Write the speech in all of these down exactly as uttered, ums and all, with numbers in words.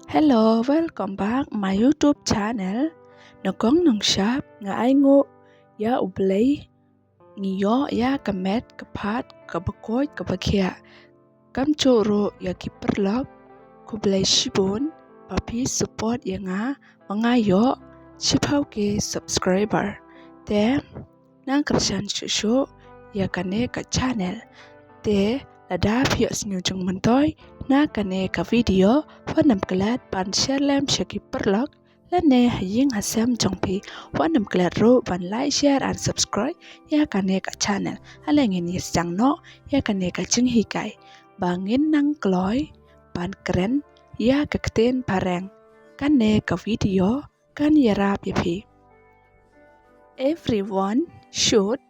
Hello, welcome back my YouTube channel. Nongkong nongshap, nga ai nguh ïa U Blei, ngi ïoh ïa ka met ka phad kaba koit kaba khiah. Kumjuh ruh ïa ki paralok, khublei shibun ba phi support ïa nga, ma nga ïoh shiphew K subscriber. Te nang kyrshan shuh shuh ïa kane ka channel. Te lada phi ïohsngew jingmyntoi na kane ka video, wat nym klet ban share lem sha ki paralok lane ha ïing ha sem jong phi. Wat nym klet ruh ban like, share and subscribe ïa kane ka channel. Ale ngin ïa sdang noh ïa kane ka jinghikai ba ngin nang kloi ban kren ïa ka ktien phareng. Kane ka video kan ïarap ïa phi. Everyone should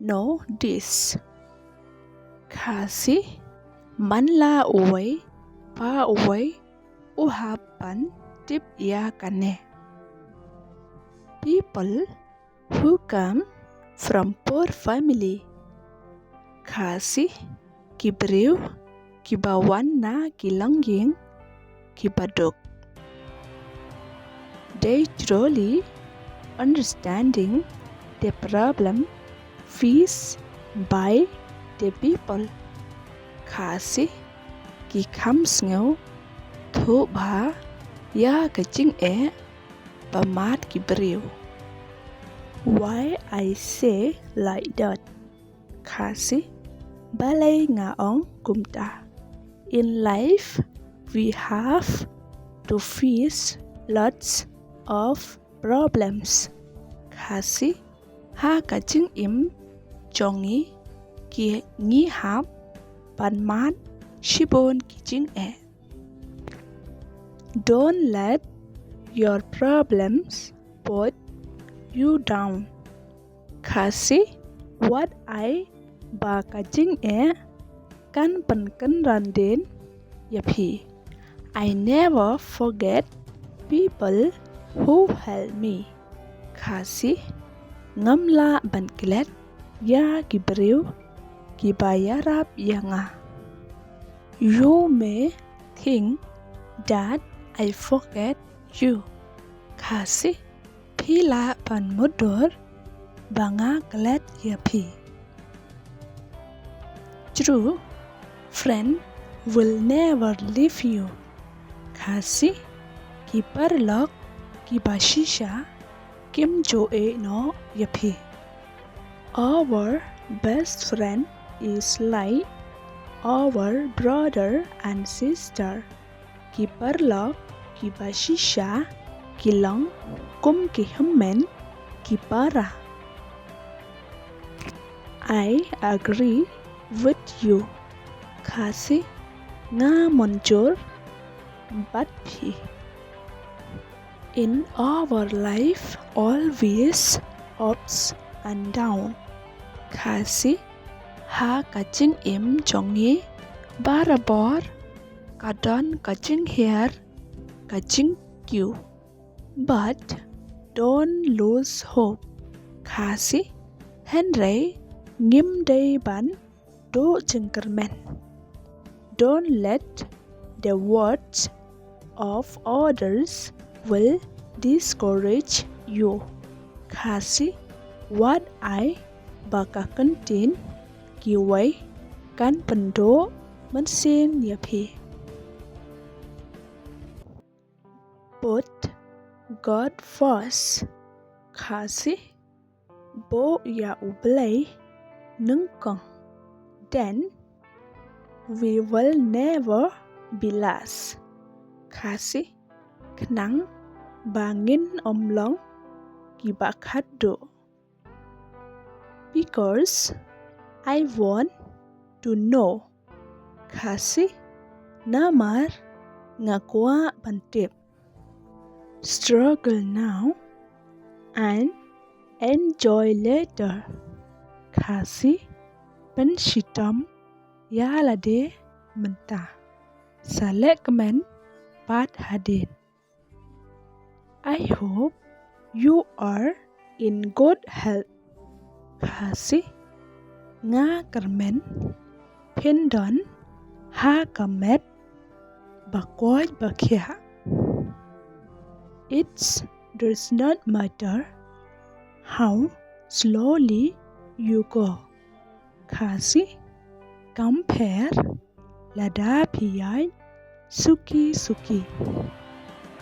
know this. Khasi, man la uwei pa uwei u hap ban tip ïa kane. People who come from poor family. Khasi, ki briew kiba wan na ki longïing kiba duk. They truly understanding the problem faced by the people. Khasi, ki kham sngew thuh bha ïa ka jingeh ba mad ki briew. Why I say like that? Khasi, balei nga ong kumta? In life, we have to face lots of problems. Khasi, ha ka jingim jong ngi, ki ngi hap ban mad shibun ki jingeh. Don't let your problems put you down. Khasi, wat ai ba ka jingeh kan pynkynran dien ïa phi. I never forget people who help me. Khasi, ngam lah ban klet ïa ki briew kiba ïarap ïa nga. You may think that I forget you. Khasi, phi lah ban mutdur ba nga klet ïa phi. True friend will never leave you. Khasi, ki paralok kiba shisha kim ju ïehnoh ïa phi. Our best friend is like our brother and sister. Ki paralok kiba shisha ki long kum ki hynmen ki para. I agree with you. Khasi, nga mynjur bad phi. In our life always ups and down. Khasi, ha ka jingim jong ngi barabor ka don ka jinghiar, ka jingkiew. But don't lose hope. Khasi, hynrei ngim dei ban duh jingkyrmen. Don't let the words of others will discourage you. Khasi, wat ai ba ka kyntien kiwei kan pynduh mynsiem ïa phi. Put God first. Khasi, buh ïa U Blei nyngkong. Then we will never be lost. Khasi, khnang ba ngin ym long kiba khatduh. Because I want to know. Khasi, namar nga kwah ban tip. Struggle now and enjoy later. Khasi, pynshitom ïa lade mynta, sa lehkmen pat hadien. I hope you are in good health. Khasi, nga kyrmen phin don ha ka met ba koit ba khiah. It does not matter how slowly you go. Khasi, kam pher lada phi ïaid suki suki.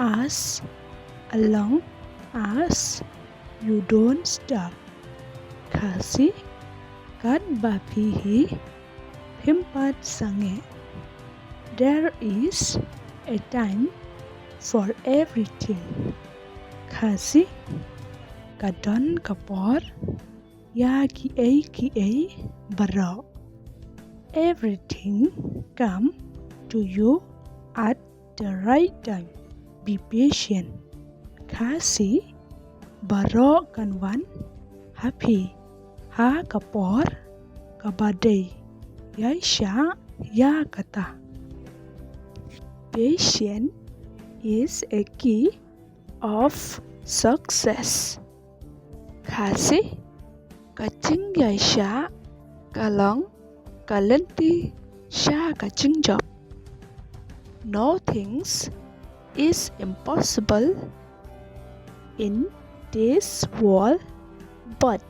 As long as you don't stop. Khasi, katba phi hi phim pat sangeh. There is a time for everything. Khasi, ka don ka por ïa kiei kiei baroh. Everything come to you at the right time. Be patient. Khasi, baroh kan wan ha phi ha ka por kaba dei. Ïaishah ïa kata. Patience is a key of success. Khasi, ka jingïaishah ka long ka lynti sha ka jingjop. Nothing is impossible in this world, but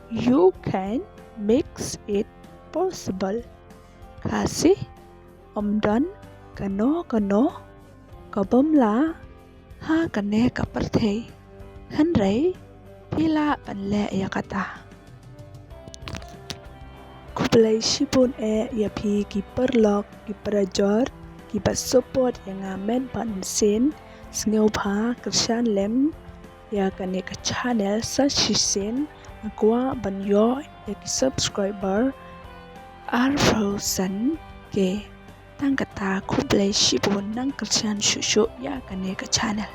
you can make it possible. Khasi, ym don kano kano ka bym lah ha kane ka pyrthei, hynrei phi lah ban leh ïa kata. Khublei shibun eh ïa phi ki paralok, ki parajor kiba support ïa nga mynba mynsiem. Sngewbha kyrshan lem ïa kane ka channel sa shisien. Nga kwah ban ïoh ïa ki subscriber arphew san K. Tang kata, khublei shibun, nang kyrshan shuh shuh ïa kane ka channel.